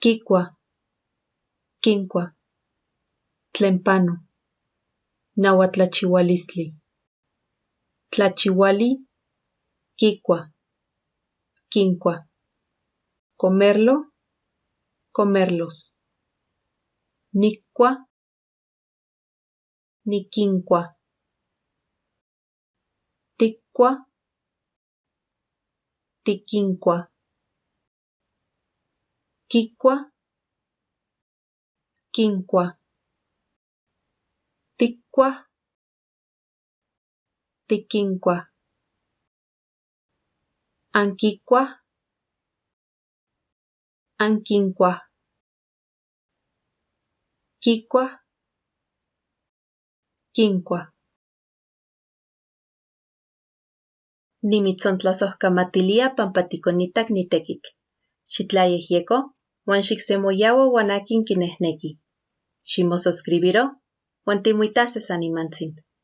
Quicua, quincua. Tlen pano. Nahuatlachihualistli. Tlachihuali, quicua, quincua. Comerlo, comerlos. Nicua, niquincua. Ticua, tiquincua. Quicua, quincua. Ticua, tiquincua. Anquicuaj, anquincuaj. Quicuaj, quincuaj. Nimitzontlasojcamatilía pampa ticonitac ni tequitl. Xitlayejyeco huan xicsemoyahua huan aquin quinejnequi. Ximososcribiro huan timoitase san nimantzin.